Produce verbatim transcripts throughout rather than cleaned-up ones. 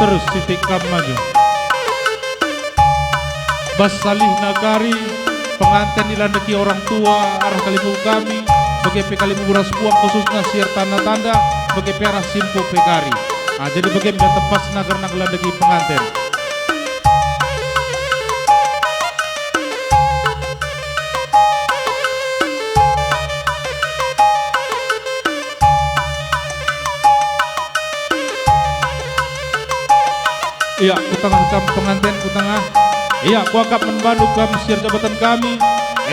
Terus sitik kam maju. Bas salihna kari, penganten ilandeki orang tua arah kalimbubu kami, bage pe kalimbubu ras puang khususna si ertanda-tanda, bage pe arah simpo pe kari. Ah, jadi bage me tepasna kerna ngelandeki penganten. Ia, ku tengah kam penganten, ku tengah. Ia, kuakap man bandu kam si erjabatan kami,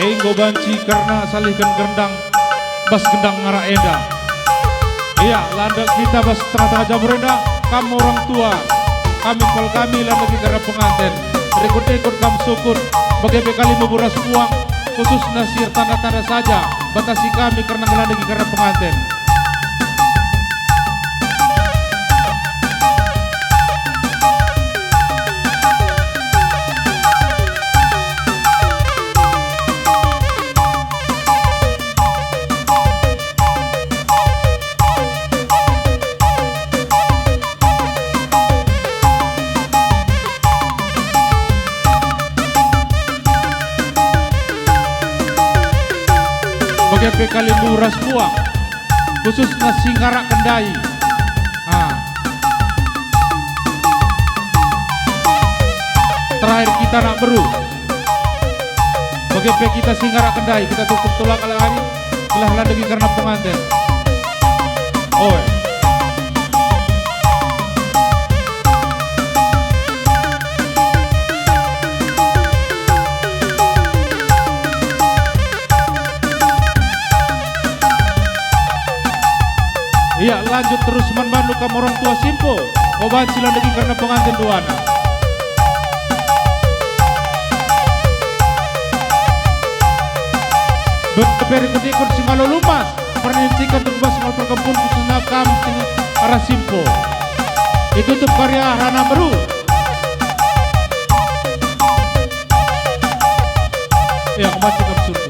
enggo banci kerna salihken gerendang bas gendang ngarak enda. Ia, landek kita bas tengah-tengah jamur enda, kam orang tua. Kami kal kami landek kerna penganten. Rikut-rikut kam sukut, bage pe kalimbubu ras puang, khususna si ertanda-tanda saja, batasi kami kerna ngelandeki kerna penganten. Bage pe kalimbubu ras puang, khususna si ngarak kendai. Ah. Terakhir kita anak beru. Bage pe kita si ngarak kendai, kita tukup tula kalak ari, gelah landeki kerna penganten. Oe. Ia, lanjut terus man bandu kam orang tua simpo, oban si landeki kerna penganten duana. Beri ikut-ikut si ngalo lumas, pernincikan tumbas ngalo perkempun khususna kam si arah simpo. Itutup karya rana beru. Ya, aku baca kam suruh.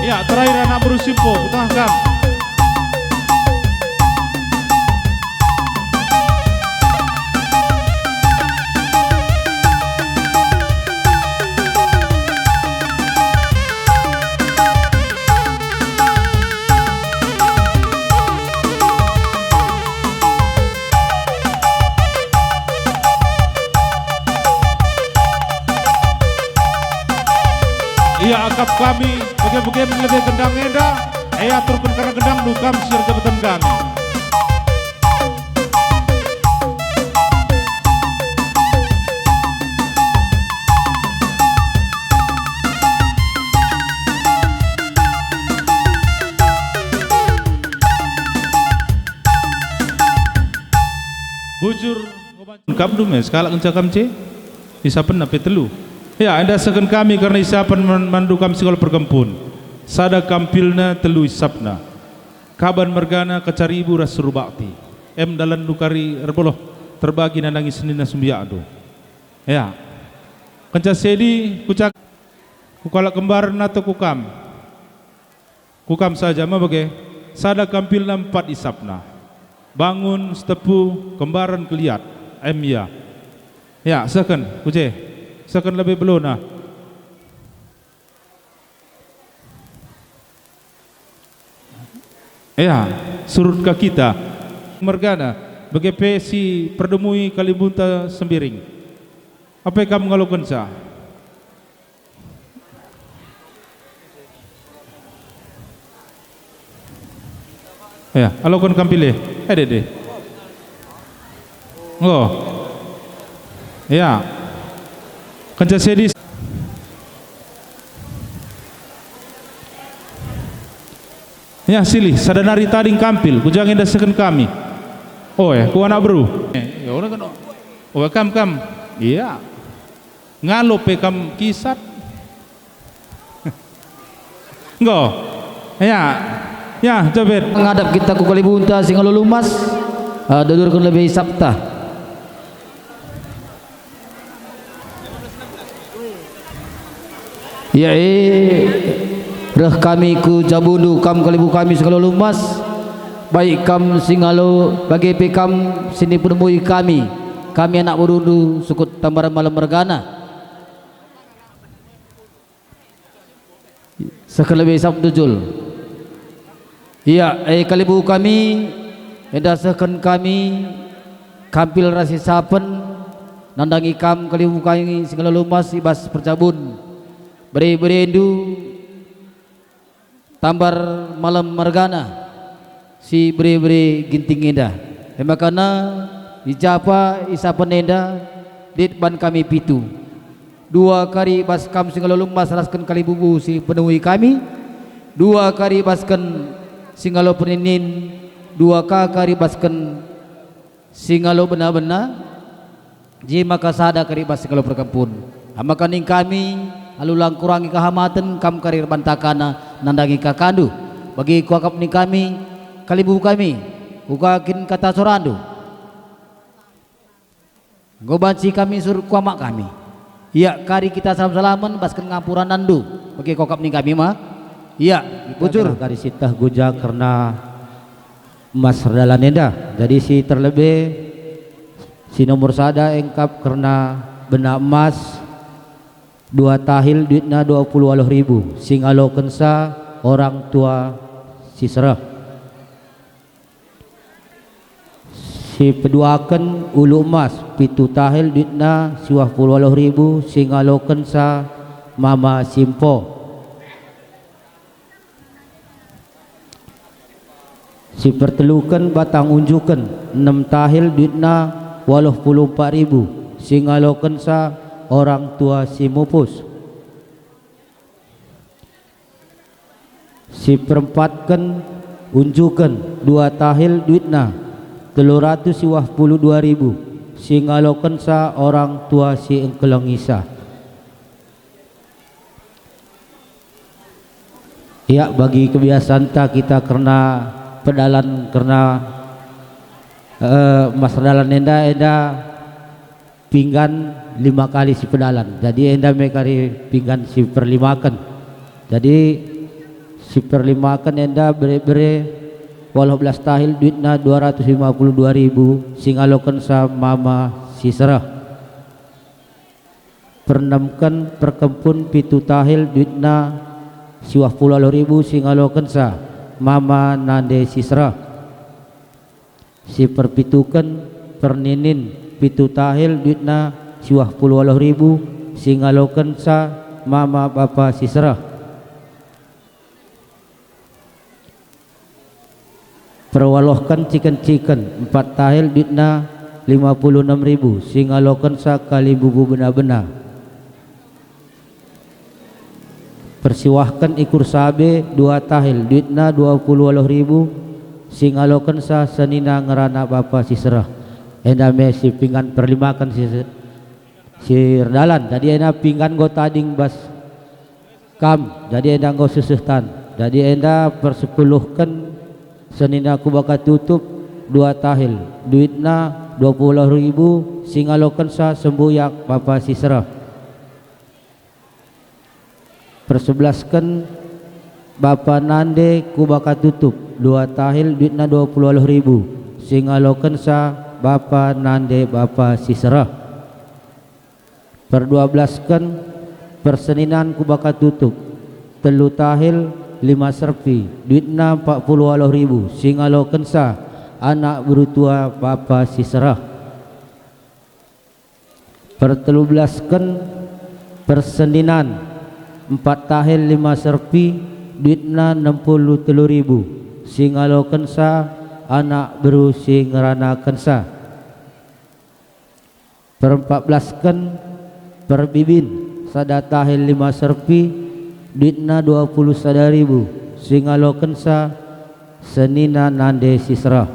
Ya, terakhir anak beru simpo, ku tengah kam. Ia, akap kami, bage-bage lebe gendang enda, e aturken kerna gendangndu kam si erjabatan kami. Bujur. Kam dume, sekalak ngenca kam ce? Isapenna pe telu. Ya, enda sehken kami kerna isapen man-, mandu kam si ngalo perkempun. Sada kampilna, telu isapna. Kaban mergana, kacaribu ras suruh bakti. Em dalanndu kari erboloh, terbagi nandangi senina sumbiakndu. Ya. Kenca sedi, kucak-, ku kalak kembaren atau ku kam? Ku kam saja me bage, sada kampilna empat isapna. Bangun, Sitepu, Kembaren, Keliat. Em ia. Ya, sehken, ku je. Sehken lebe belona. Ya, surut ka kita. Mergana, bage pe si perdemui kalimbunta Sembiring. Apai kam ngalokenca? Ya, aloken kam pilih. Eh, dede. Enggo. Ya. Kenca sedi. Ya, silih, sada nari tading kampil, ku ja nge enda sehken kami. Oe, ku anak beru. Eh, ya, ora kena. Oe, kam, kam. Iya. Ngalo pe kam kisat. Enggo. Ya. Ya, Jabet. Ngadap kita ku kalimbunta si ngalo lumas. Ah, dodorken lebe isapta. Ya, e, reh kami ku jabundu, kam kalimbubu kami si ngalo lumas, baik kam si ngalo, bage pe kam si nipenemui kami, kami anak berundu sukut Tambar Malem mergana. Seh lebe isap tujul. Ia, e, kalimbubu kami, enda sehken kami kampil ras isapen nandangi kam kalimbubu kami si ngalo lumas i bas perjabun bere-berendu Tambar Malem mergana si bere-bere Ginting enda. E maka na i japa isapen enda lit ban kami pitu. Dua kari bas kam si ngalo lumas rasken kalimbubu si penemui kami, dua kari basken si ngalo peninin, dua ka kari basken si ngalo bena-bena, je maka sada kari bas si ngalo perkempun. Maka ning kami, alu la ngkurangi kehamaten kam kari erban takana nandangi kakandu. Bagi kuakap ning kami, kalimbubu kami, kuga kin kata sorandu? Enggo banci kami surut ku amak kami. Ia kari kita salam-salamen basken ngampuranandu. Bage kuakap ning kami ma. Ia, bujur. Kari sieteh guja kerna emas erdalan enda. Jadi si terlebe, si nomor sada engkap kerna bena emas dua tahil duitna dua puluh waluh ribu, si ngalokensa orang tua si sereh. Si peduaken ulu emas pitu tahil duitna siwah puluh waluh ribu, si ngalokensa mama si empo. Si perteluken batang unjuken enem tahil duitna waluh puluh empat ribu, si ngalokensa orang tua si mupus. Si perempatken unjuken dua tahil duitna telu ratus siwah puluh dua ribu, si ngalokensa orang tua si engkelengisa. Ya, bagi kebiasanta kita kerna pedalan, kerna, eh, emas erdalan enda, enda pinggan lima kali si pedalan. Jadi enda me kari pinggan si perlimaken. Jadi si perlimaken enda bere-bere waluh belas tahil duitna dua ratus lima puluh dua ribu, si ngalokensa mama si sereh. Pernemken perkempun pitu tahil duitna siwah puluh waluh ribu, si ngalokensa mama nande si sereh. Si perpituken perninin pitu tahil duitna siwah puluh waluh ribu, si ngalokensa mama bapa si sereh. Perwaluhken ciken-ciken empat tahil duitna lima puluh enem ribu, si ngalokensa kalimbubu bena-bena. Persiwahken ikur sabe dua tahil duitna dua puluh waluh ribu, si ngalokensa senina ngerana bapa si sereh. Enda me si pinggan perlimaken si, si erdalan. Jadi enda pinggan enggo tading bas kam, jadi enda enggo seseh tan. Jadi enda persepuluhken senina kubaka tutup dua tahil, duitna dua puluh waluh ribu, si ngalokensa sembuyak bapa si sereh. Persebelasken bapa nande kubaka tutup, dua tahil duitna dua puluh waluh ribu, si ngalokensa bapa nande bapa si sereh. Perduablasken perseninan kubaka tutup, telu tahil lima serpi, duitna empat puluh waluh ribu, si ngalokensa anak beru tua bapa si sereh. Pertelubelasken perseninan empat tahil lima serpi, duitna enem puluh telu ribu, si ngalokensa anak beru si ngeranakensa. Perempatbelasken perbibin sada tahil lima serpi, duitna dua puluh sada ribu, si ngalokensa senina nande si sereh.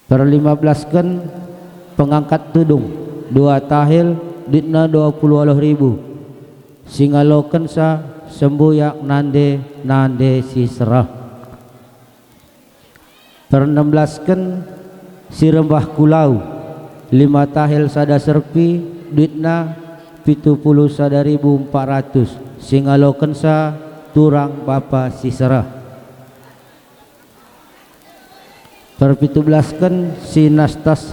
Perlimablasken pengangkat tudung, dua tahil, duitna dua puluh waluh ribu, si ngalokensa sembuyak nande, nande si sereh. Pernem belasken si rembah kulau, lima tahel sada serpi, duitna pitu puluh sada ribu empat ratus, si ngalokensa turang bapa si sereh. Perpitu belasken si nastas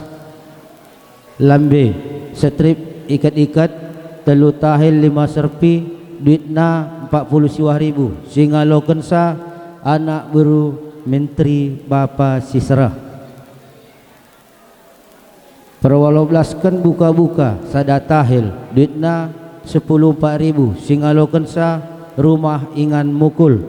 lambe, setrip iket-iket, telu tahel lima serpi, duitna empat puluh siwah ribu, si ngalokensa anak beru menteri bapa si sereh. Perwalu belasken buka-buka sada tahel, duitna sepuluh empat ribu, si ngalokensa rumah ingan mukul.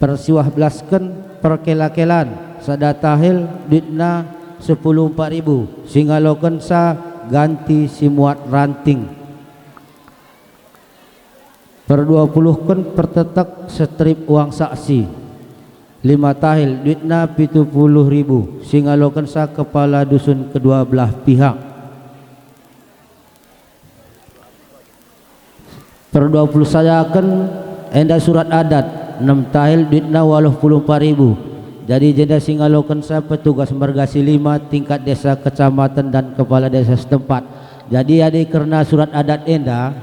Persiwah belasken perkela-kelan sada tahel, duitna sepuluh empat ribu, si ngalokensa ganti si muat ranting. Perdua puluhken pertetek setrip uang saksi, lima tahel, duitna pitu puluh ribu, si ngalokensa kepala dusun kedua belah pihak. Perdua puluh sadaken enda surat adat, enem tahel, duitna waluh puluh empat ribu. Jadi jenda si ngalokensa petugas merga si lima tingkat desa, kecamatan, dan kepala desa setempat. Jadi adi kerna surat adat enda,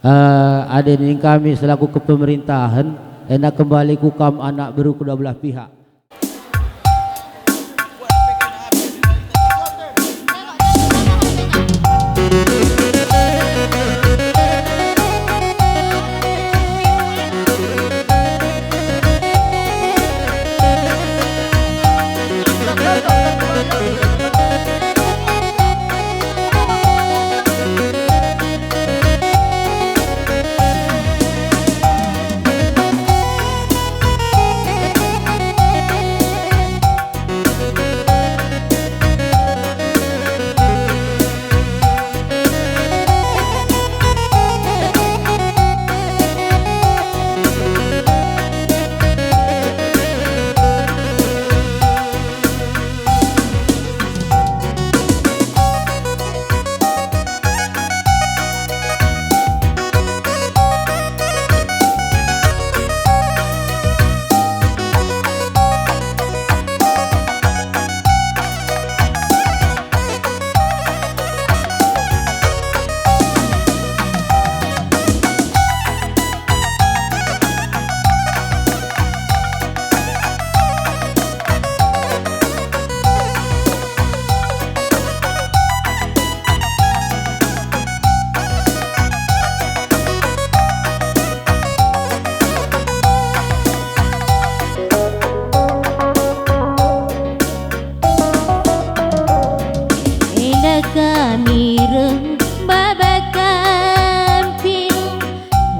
eh, adi nina kami selaku kepemerintahen, enda kembali ku kam anak beru kedua belah pihak. Enda kami reh baba kampil,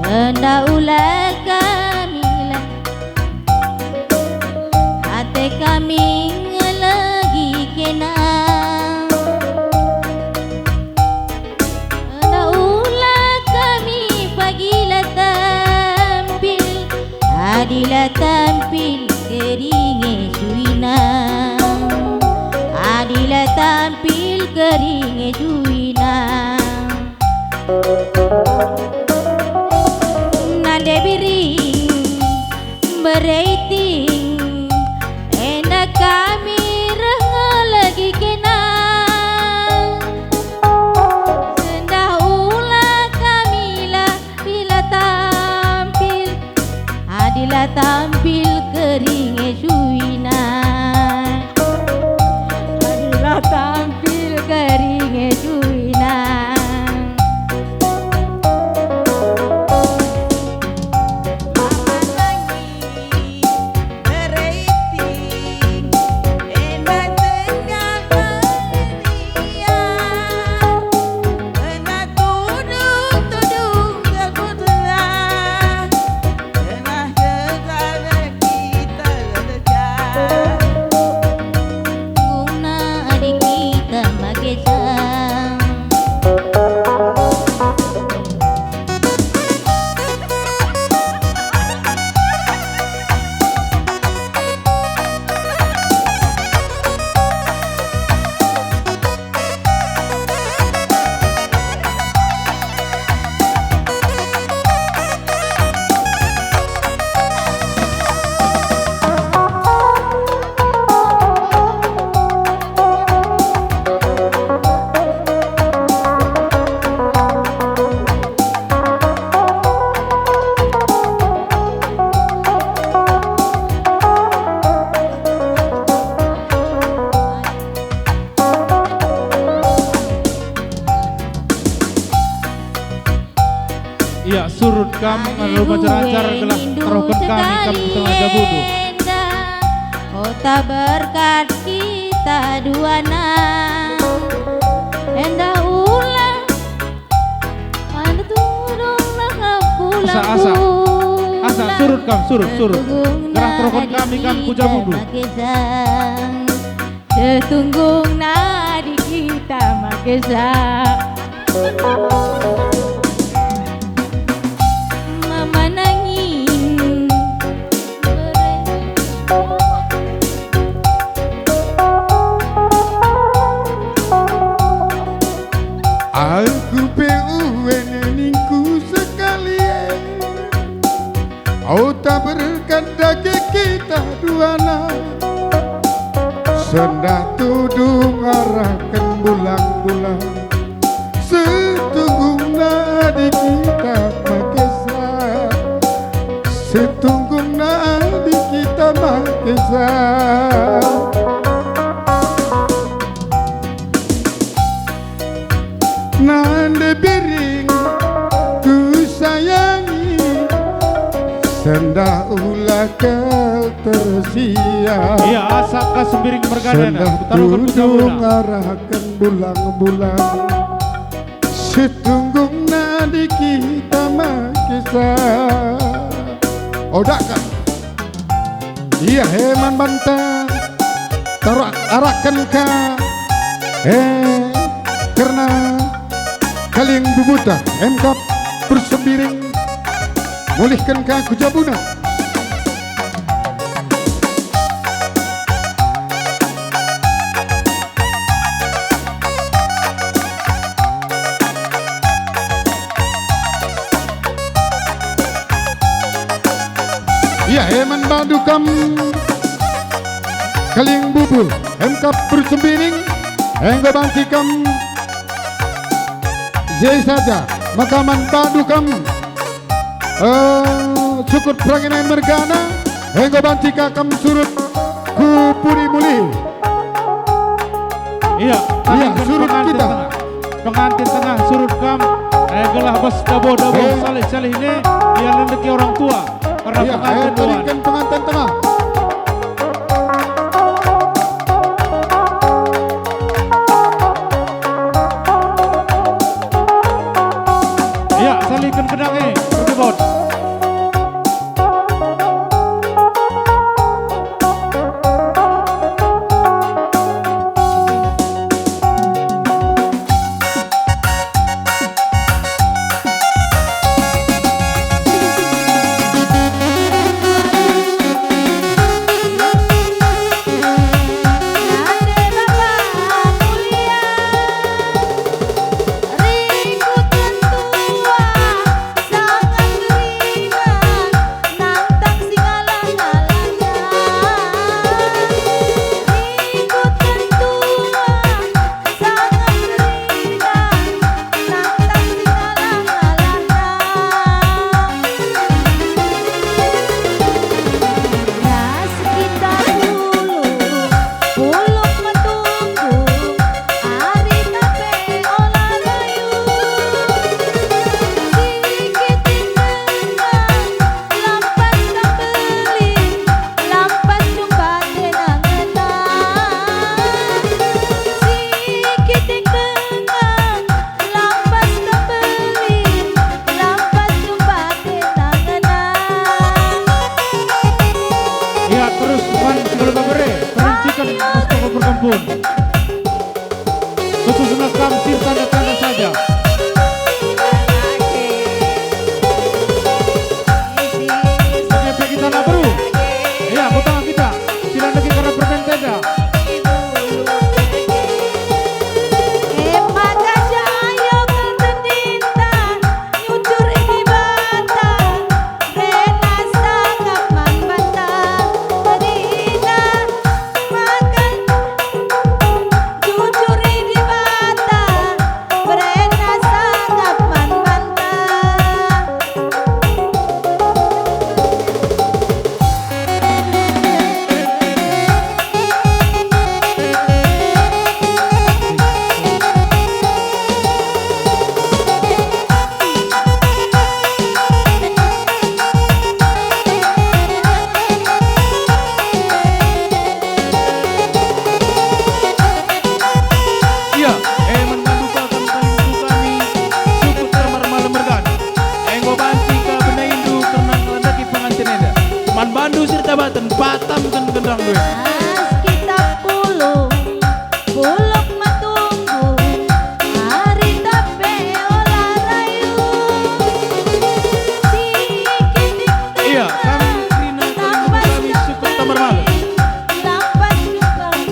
enda ula kami la ate kami ngelegi kena. Enda ula kami pagi la tampil, adi la tampil keringe suina, adi la tampil keringe suina. Nande biring, bere iting, enda kami reh ngelegi kena. Sendah ula kami la bila tampil, adi la tampil keringe suina, adi la tampil keringe suina. Surut kam alu majar-ajar gelah taruhken kami kam ku tengah jabundu. Enda, ota berkat kita duana. Enda ulah, enda tudunglah bulan. Asa, asa. Asa, surut kam, surut, surut. Gelah taruhken kami kam ku jabundu. Setunggungna di kita makesa. Mama nangin. Aku pe uwen ningku sekali e. Ota berkat dage kita duana. Sendah tudung arahken bulang-bulang. Setunggungna di kita makesa. Setunggungna di kita makesa. Nande biring kusayangi, sendah ula kal tersia. Ia asa ka Sembiring mergana, sendah kutaruhken tudung arahken bulang-bulang. Setunggungna di kita makesa. Odakan. Ia he man banta. Taruh arahken ka. Eh, kerna kaling bubuta. Emkap persembiring. Mulihken ka ku jabuna. Ia, e man bandu kam kaling bubu, emkap persembiring, enggo banci kam je saja, maka man bandu kam, eh, sukut perangin mergana, enggo banci ka kam surut ku pudi mulih. Ia, ia, surut kita. Pengantin tengah, surut kam, eh, gelah bas dabo-dabo, eh, salih-salih ini, ia nandeki orang tua, karena, iya, pengantin, eh, tuan. Tariken pengantin tengah. Ia, salihken gedang, eh, berdebot. Sangat ringan nantang si ngalah-ngalahna. Rikutken tua, sangat ringan nantang si ngalah-ngalahna. Ras kita pulung, pulung metunggung, ari tape ola rayu. Si kiting denga, lampas kam beli, lampas jumpa tenangna. Si kiting denga, lampas kam beli, lampas jumpa tenangna. Ya, terus man si Kalimagelang, perincikan Mustafa Perkempun. Khususna kam si tanda-tanda saja. Oke, oke, kita nak beru. Ya, kutangah kita. Sila negi karena permen tenda. Ema gajah ayo kal tendinta, nyujur i Dibata, rena sangap man banta, kerina makan. Jujur i Dibata, berena Jabaten patamken gendang duit. As kita pulung, pulung metunggung, ari tape ola rayu. Siki ting ting. Iya, kami kerina kami suku Tambar Malem. Lampas kembali.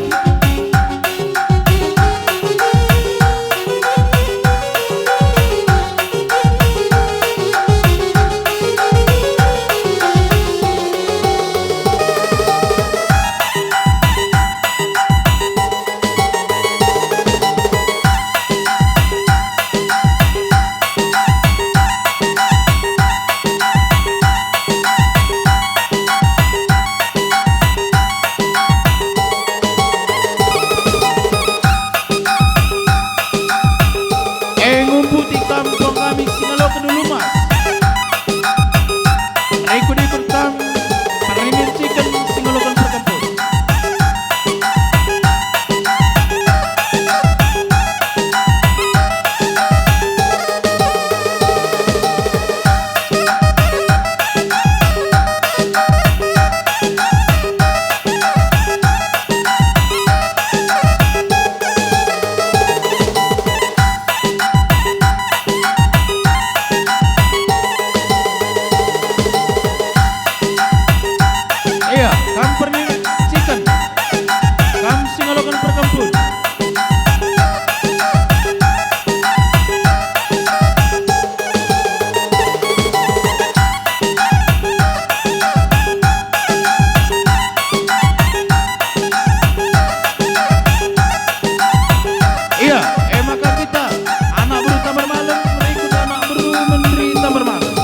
E, ngumputi kam tuang kami si ngaloken ulu mas. Ikut-ikut kam, pernimin ciken si ngaloken perkempun. Iya, kam pernimin ciken. Kam si ngaloken perkempun. Iya, e maka kita, anak beru Tambar Malem, berikut anak beru Menteri Tambar Malem.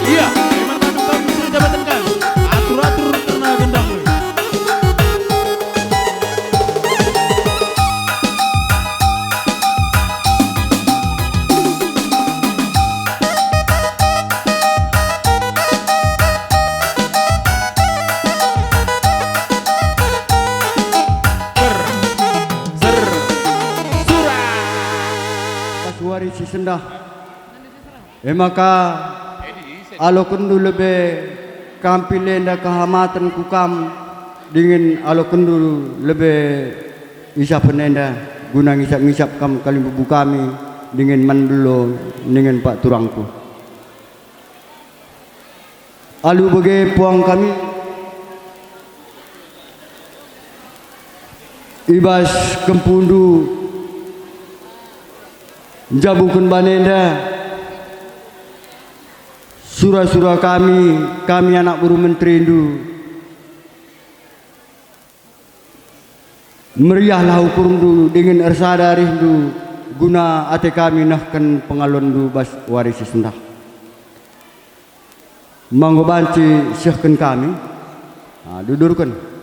Iya, emang kami sudah jabatankan. Atur-atur kerna gendang. Zer, zer, surat. Pas wari si sendah. E maka, alokenndu lebe kam pil enda kehamaten ku kam, dingen alokenndu lebe isapen enda guna ngisap-ngisap kam kalimbubu kami, dingen man belo, dingen pak turangku. Alu bage puang kami i bas kempundu njabuken banenda, sura-sura kami, kami anak beru menterindu. Meriahlah ukurndu dingen ersada arihndu, guna ate kami nehken pengalonndu bas wari si sendah. Manggo banci sehken kami, ah, dudurken.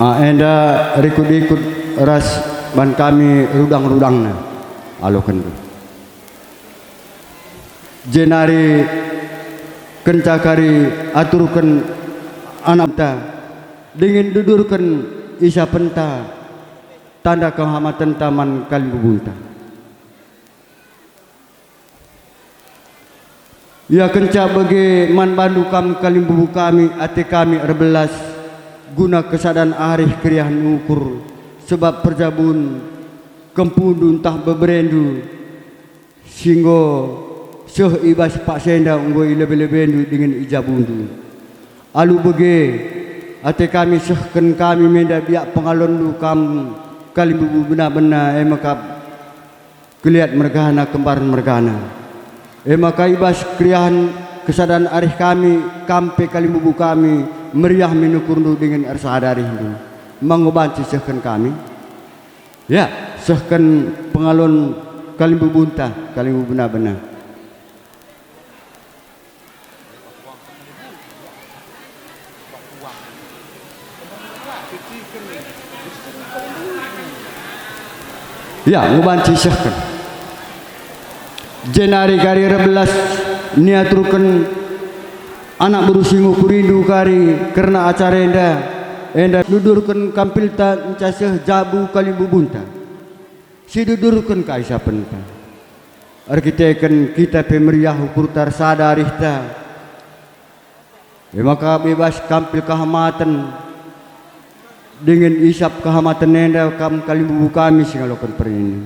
Ah, enda rikut-ikut ras ban kami rudang-rudangna, alokenndu. Jenari kenca kari aturken anakta, dingen dudurken isapenta tanda kehamatenta man kalimbubunta. Ia kenca bage man bandu kam kalimbubu kami, ate kami erbelas, guna kesadan arih keriahen ukur, sebab perjabun kempundu ntah beberendu si enggo seh i bas paksa enda enggo i lebe-lebendu dingen i jabundu. Alu bage, ate kami sehken kami menda biak pengalonndu kam kalimbubu bena-bena, e me kap keliat mergana, kembar mergana. E maka i bas keriahen Kesadan arih kami, kam pe kalimbubu kami, meriah min ukurndu dingen ersada arihndu. Enggo banci sehken kami? Ya, sehken pengalon kalimbubunta, kalimbubu bena-bena. Ya, enggo banci sehken. Jenari kari erbelas niaturken anak beru si ngukurindu kari kerna acara enda, enda dudurken kampilta nca seh jabu kalimbubunta. Sidudurken ka isapenta. Erkiteken kita pe meriah ukurta ersada arihta, e maka bebas kampil kehamaten dingen isap kehamaten enda kam kalimbubu kami si ngaloken perinin.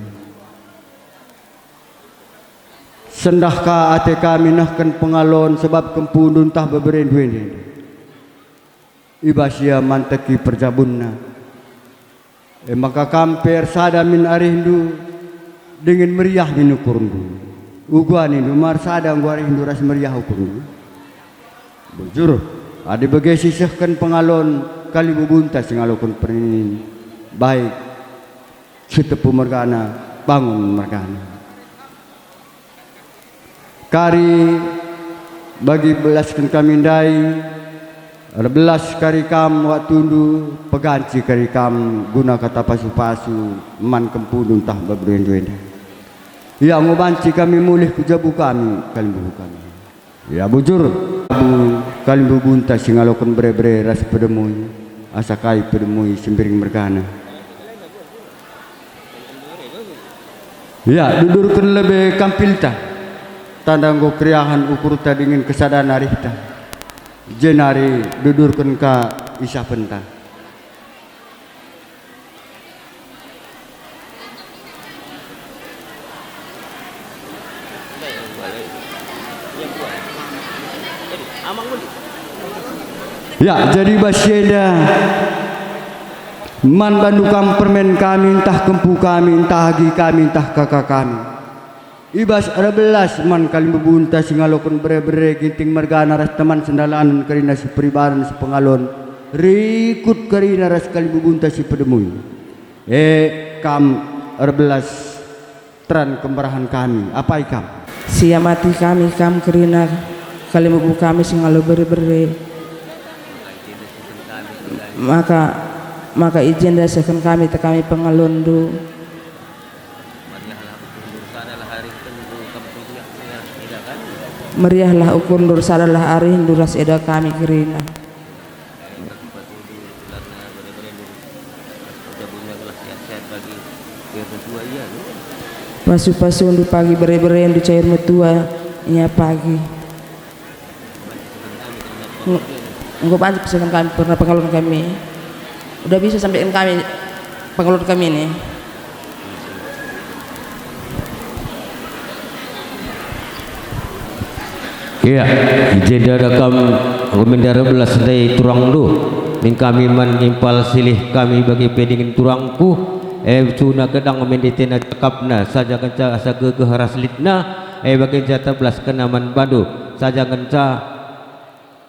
Sendah ka ate kami nehken pengalon sebab kempundu ntah beberendu enda. I bas ia manteki perjabunna. E maka kam pe ersada min arihndu dingen meriah min ukurndu. Uga nindu ma ersada enggo arihndu ras meriah ukurndu? Bujur, adi bage sisehken pengalon kalimbubunta si ngaloken perinin, baik, Sitepu mergana, bangun mergana. Kari bagi belasken kami ndai, erbelas kari kam waktundu, peganci kari kam guna kata pasu-pasu man kempundu ntah beberendu enda. Ia enggo banci kami mulih ku jabu kami, kalimbubu kami. Ya, bujur, abu kalimbubunta si ngaloken bere-bere ras pedemui, asa kai pedemui si mbiring mergana. Ya, dudurken lebe kampilta, tanda enggo keriahen ukurta dingen kesadan arihta, jenari dudurken ka isapenta. Ya, jadi bas si enda man bandu kam permen kami, ntah kempu kami, ntah agi kami, ntah kaka kami. I bas erbelas man kalimbubunta si ngaloken bere-bere, Ginting mergana ras teman sendalanen kerina si peribanen si pengalon, rikut kerina ras kalimbubunta si pedemui. E, kam erbelas teran kemberahen kami, apai kam? Siamati kami kam kerina kalimbubu kami si ngalo bere-bere. Maka, maka i jenda sehken kami te kami pengalonndu. Meriahlah ukurndu, ersadalah arihndu ras eda kami kerina. Pasu-pasundu pagi bere-berendu cair metua ia pagi. Eng-, enggo banci pesaken kami, pernah pengalon kami. Udah bisa sampein kami pengalon kami ini. Ia, i jenda da kam enggo mendar belas ndai turangndu, ning kami man ngimpal silih kami bagi pe dingen turangku, e, suna kedang mendetena cakapna, saja kenca asa gegeh ras litna, e, bagi kenca terbelaskenna man bandu, saja kenca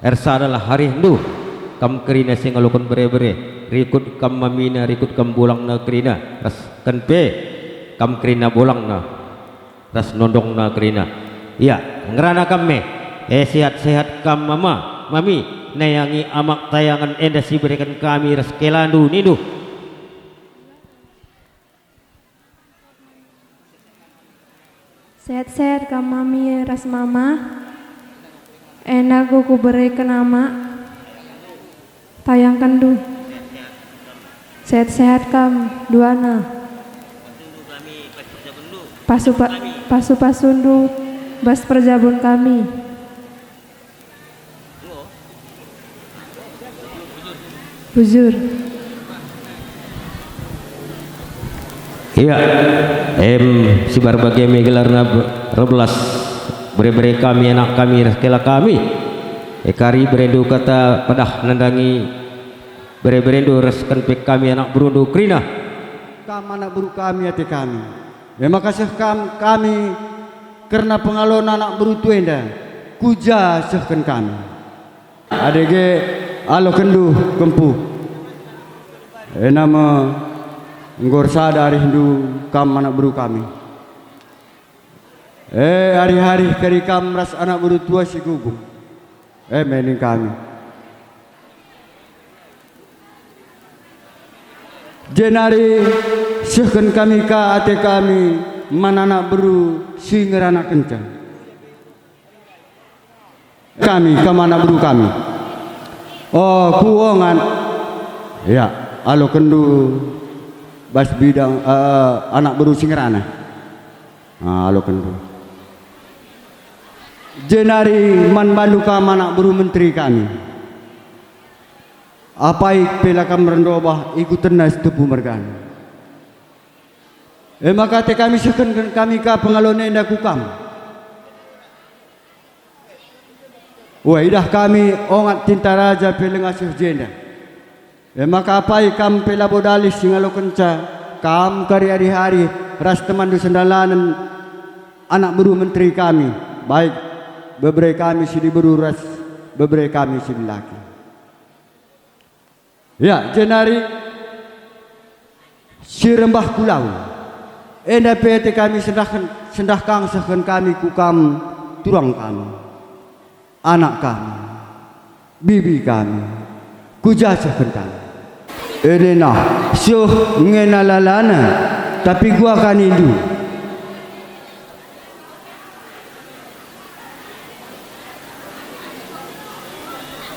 ersadalah arihndu, kam kerina si ngaloken bere-bere, rikut kam mamina, rikut kam bolangna kerina, ras ken pe kam kerina bolangna, ras nondongna kerina. Ia, ngerana kam me, e, sehat-sehat kam mama, mami, nayangi amak tayangen enda si bereken kami ras kelandu nindu. Sehat-sehat kam mami ras mama. Enda enggo kubereken amak tayangkenndu. Sehat-sehat kam duana. Pasu-pa-, pasu-pasundu bas perjabun kami. Bujur. Ia, em, si bage me gelarna be-, erbelas bere-bere kami, anak kami, ras kela kami. E kari berendu kata pedah nandangi bere-berendu ras ken pe kami anak berundu kerina. Kam anak beru kami ate kami. E maka seh kam kami kerna pengalon anak berutu enda. Ku ja sehken kami. Adi ge, alokenndu kempu. Ena me enggo ersada arihndu kam anak beru kami. E, arih-arih kari kam ras anak beru tua si gugung. E me ning kami. Jenari sehken kami ka ate kami man anak beru si ngeranakenca. Kami, kam anak beru kami. Oh, kuongan. Ya, alokenndu bas bidang, eh, anak beru si ngerana. Ah, alokenndu. Jenari man bandu kam anak beru menteri kami. Apai pe la kam erndobah ikutenna si tepu mergana. E maka ate kami sehken kami ka pengalon enda ku kam. Wah, idah kami ongat tinta raja pe langa seh jenda. E maka apai kam pe labo dalis si ngalokenca kam kari arih-arih ras temanndu sendalanen anak beru menteri kami, baik bebere kami si diberu ras bebere kami si dilaki. Ya, jenari si rembah ku lau. Enda pe ate kami sendahken, sendah kang sehken kami ku kam turang kami, anak kami, bibi kami, ku ja sehken kami. Edena, seh ngena lalana, tapi gua kanindu.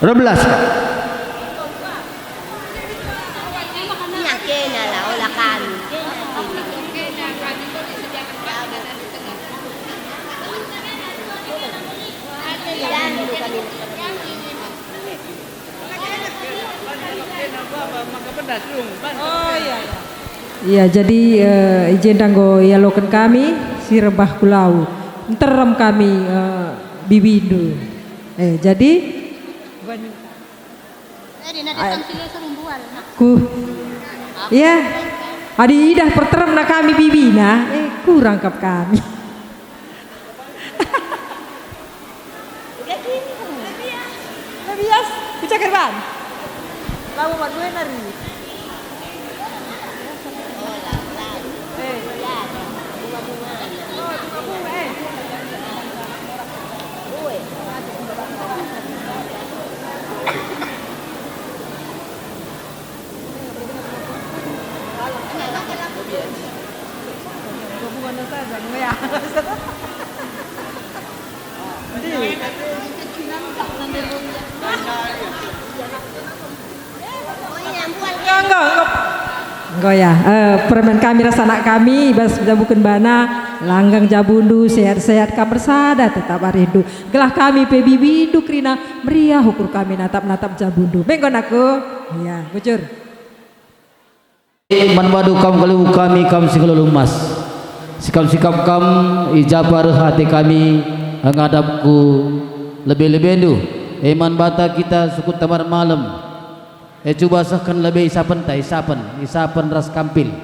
Rebelas. Nya kena la, ola kami. Oh, iya, iya. Iya, jadi, eh, i jenda enggo ialoken kami si rembah ku lau. Nterem kami, eh, bibindu. Eh, jadi, eh, di nadi A- tamsil serumbual, nah. Ku, ya, adi idah perteremna kami bibina, eh, kurang kap kami. Lebias, ku Cakarban. Labo mat dua nari. Eh. Oh, bunga-bunga, eh. Enggo, enggo, enggo. Enggo ya, eh, permen kami ras anak kami, bas jabuken bana, langgang jabundu, sehat-sehat kam ersada, tetap arihndu. Gelah kami pe bibindu kerina meriah ukur kami natap-natap jabundu. Me enggo anakku? Iya, bujur. Man bandu kam kalimbubu kami, kam si ngalo lumas. Sikap-sikap kam i japa reh ate kami ngadap ku lebe-lebendu. E man banta kita sukut tambar malem. E cuba sehken lebe isapenta, isapen, isapen ras kampil.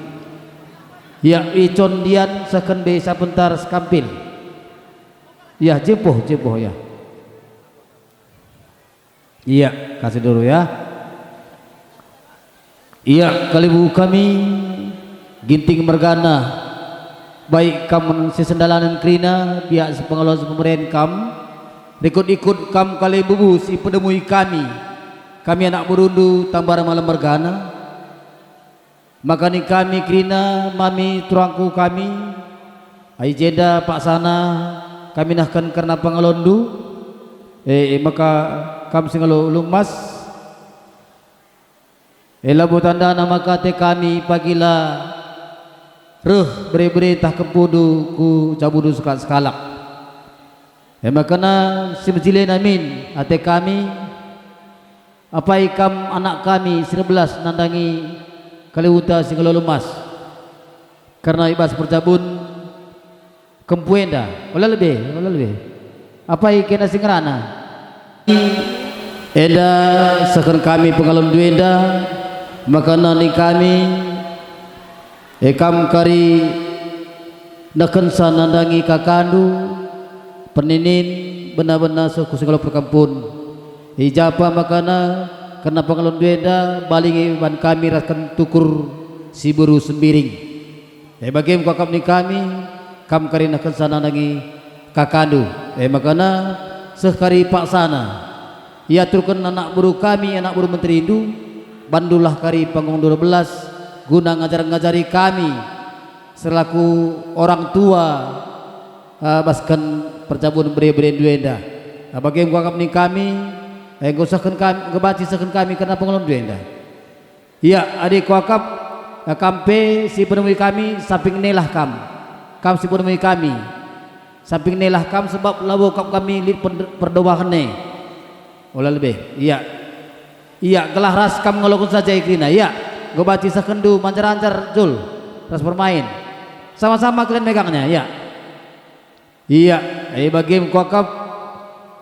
Ya, icon ndiat sehken be isapenta ras kampil. Ya, jepoh, jepoh, ya. Iya, kasih dulu ya. Iya, kalimbubu kami, Ginting mergana, baik kam si sendalanen kerina, pihak si pengelola si pemeren kam, rikut-ikut kam kalimbubu si pedemui kami, kami anak berundu tambar malem mergana, Maka ning kami kerina mami turangku kami, ai jenda paksana kami nehken kerna pengalonndu, e, e maka kam si ngalo lumas, e labo tandana maka ate kami pagila reh bere-bere ntah kempundu ku jabundu sekalak-sekalak. E maka si mejile namin ate kami, Apai kam anak kami si erbelas nandangi kalimbuta si ngalo lumas? Kerna i bas perjabun kempu enda, ola lebe, ola lebe. Apai kena si ngerana? Enda sehken kami pengalonndu enda, maka nani kami, e kam kari nehkenca nandangi kakandu, Perninin bena-bena seh ku si ngalo perkempun. I ja pe makana kerna pengalonndu enda bali nge ban kami rasken tukur si beru Sembiring. E bage me kuakap nina kami, kam kari nehkenca nandangi kakandu. E makana seh kari paksana. Iaturken anak beru kami, anak beru menterindu, bandulah kari panggung dua belas guna ngajar-ngajari kami selaku orang tua, eh, basken perjabun bere-berendu enda. Eh, bage me kuakap nina kami, eh, enggo sehken kami, enggo banci sehken kami kerna pengalonndu enda. Ia, adi kuakap, eh, kam pe si penemui kami, samping nelah kam. Kam si penemui kami, samping nelah kam, sebab labo kap kami lit per-, perdobahen e. Ola lebe. Ia. Ia, gelah ras kam ngaloken saja kerina. Ia, enggo banci sehkenndu manjar-anjar, Jul, ras permain. Sama-sama kalian megangnya, ia. Ia, e bage me kuakap,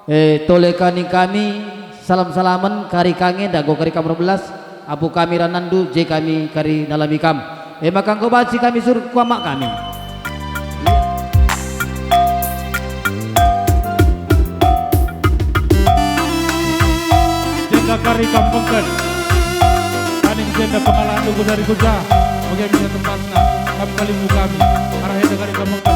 e, tole ka nina kami, salam-salamen, kari ka nge enda enggo kari kam erbelas, apu kami ranandu, je kami kari nalami kam. E maka enggo banci kami surut ku amak kami. Jenda kari kam bengket. Kaning jenda pengalahan tubuh dari kuja. Bage me tempatna, kam kalimbubu kami. Arah enda kari kam bengket.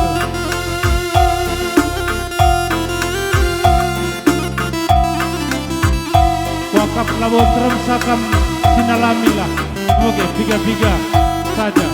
Kuakap labo teremsa kam sinalamilah. Oke, piga-piga saja.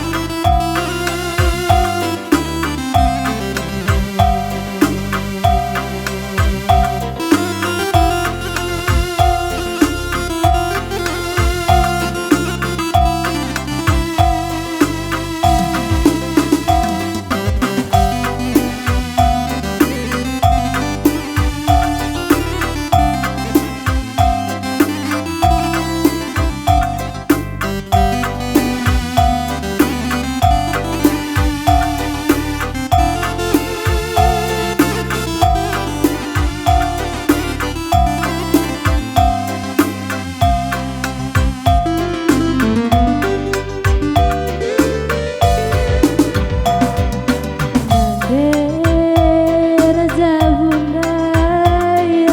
Raja Bunda,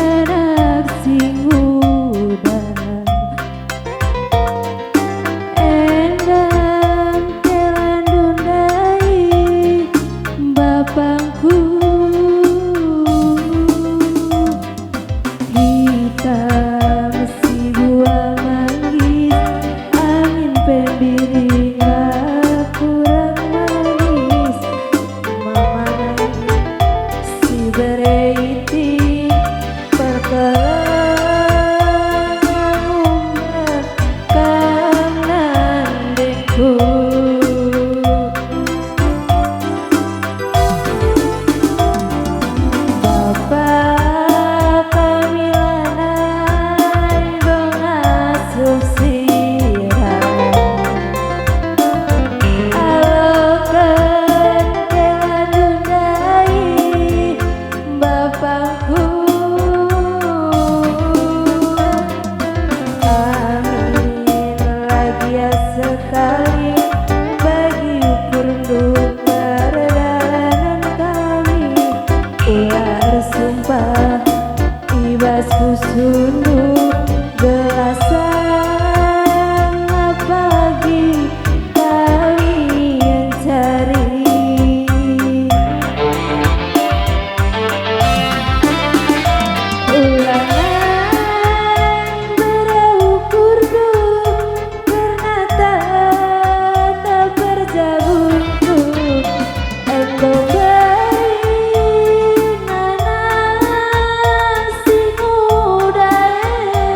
anak si nguda. Endang kelandu ndai bapangku. Hitam si buah manggis, angin pe mbiring kurang manis. Mama nai si bere itik perkelengen umrah kam nandingku. Bapa kami lanai pengasuh sira. Aloken kelandu ndai bapangku. Amin, bahagia sekali bagi ukurndu perdalanen kami. Ula ersumpah i bas pusuhndu, gelah sanga pagi kami encari. Ulangan berukurndu kerna tata perjabundu, enggo beri nana si nguda e.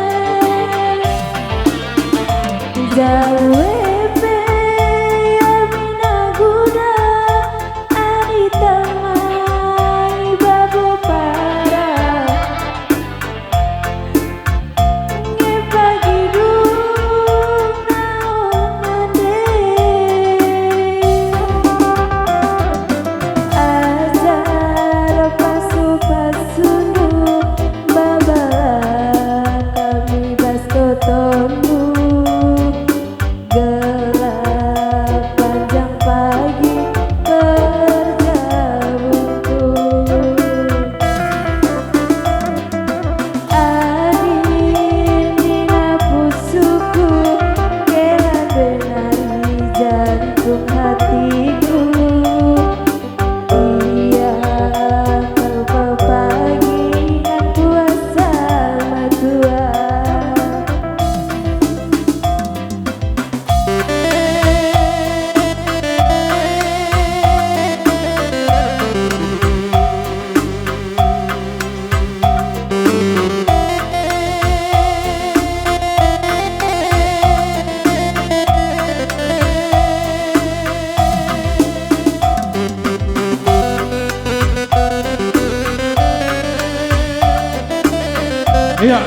Jawe pe ami naguda, adi tamai babo para. Nge pagi dung naon nande. Ajar pasu-pasundu, babalah kami bas totondu. Gelah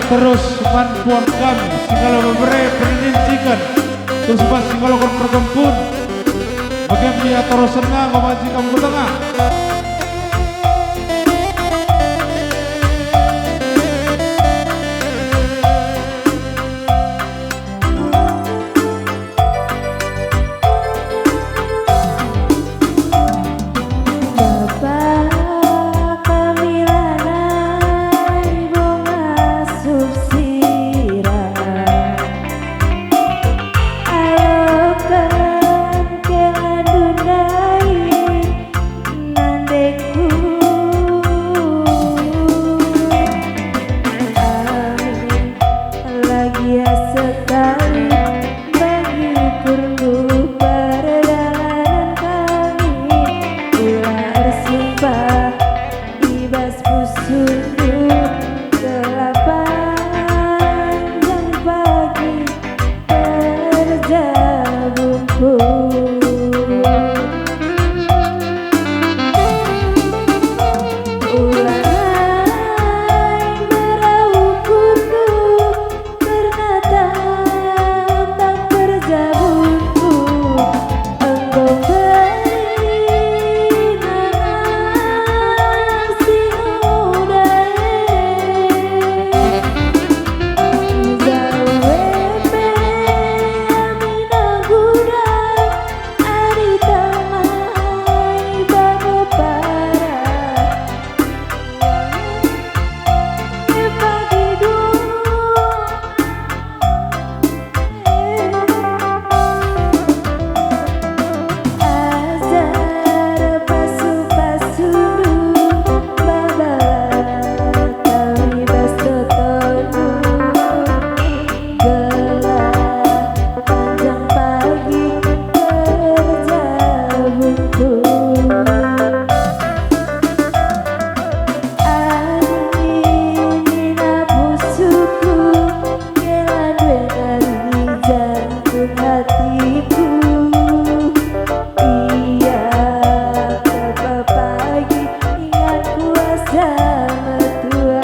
Terus man puan kami, si ngalo bebere perninciken, terus bas si ngaloken perkempun, bage me ia terusenna, babaji kam ku tengah. Bapa kami lanai bo ngasup sira. Aloken kelandu ndai nandeku. Amin. Lagia sekali bagi kurndu perdalanen kami, ula ersumpah i bas pusuhndu, gelah panjang pagi kerja bungkul. Ulanai merauh kurndu, kerna tentang kerja bungkul enggo mbelin anak si nguda e. Jauh e pe ami naguda, adi tamai babo para. Panjang pagi kerja bungkul. Adi nina pusuhku, kela ndai nari jantun hatiku. Ia kepapagi ingan kuasa metua.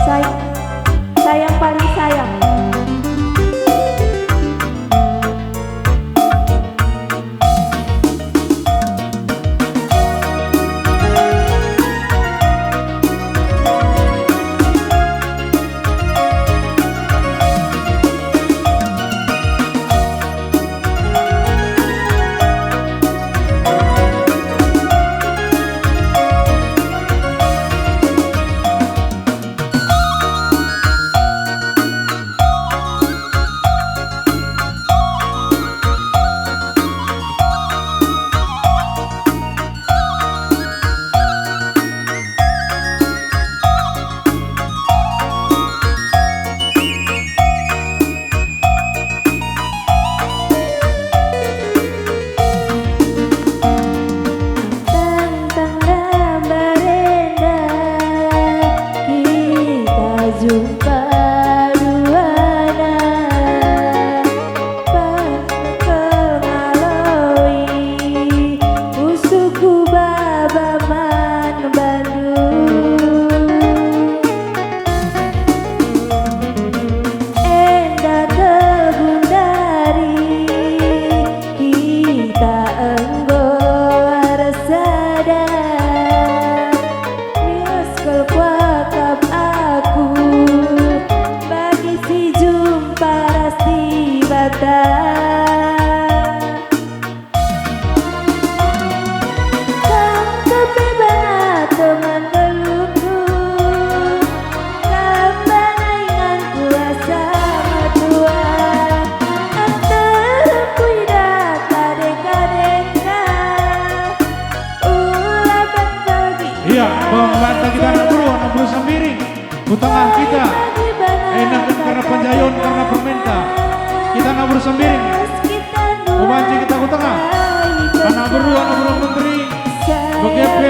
Say-, sayang paling sayang. Tang-tang gambar enda kita jumpa duana. Pas kal ngaloi pusuhku baba man bandu. Enda kal gundari kita enggo ersada. Mias kal kuakap aku bagi si jumpa ras Dibata. Kam kepe bana teman geluhku, kam bana ingan kuasa metua, enter kuidah kade-kadeka, ula ban pagi. Iya, pembanta kita anak beru, anak beru Sembiring. Ku tengah kita, enak karena Panjaion, karena Permenta. Kita anak beru Sembiring. Ku banci kita ku tengah. Anak beru, anak beru menteri. Bage pe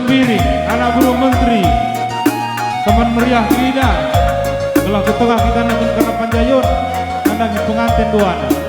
Biring, anak beru menteri, teman meriah kerina, gelah ku tengah kita nangkun kerna panjayun, nandangi penganten duana.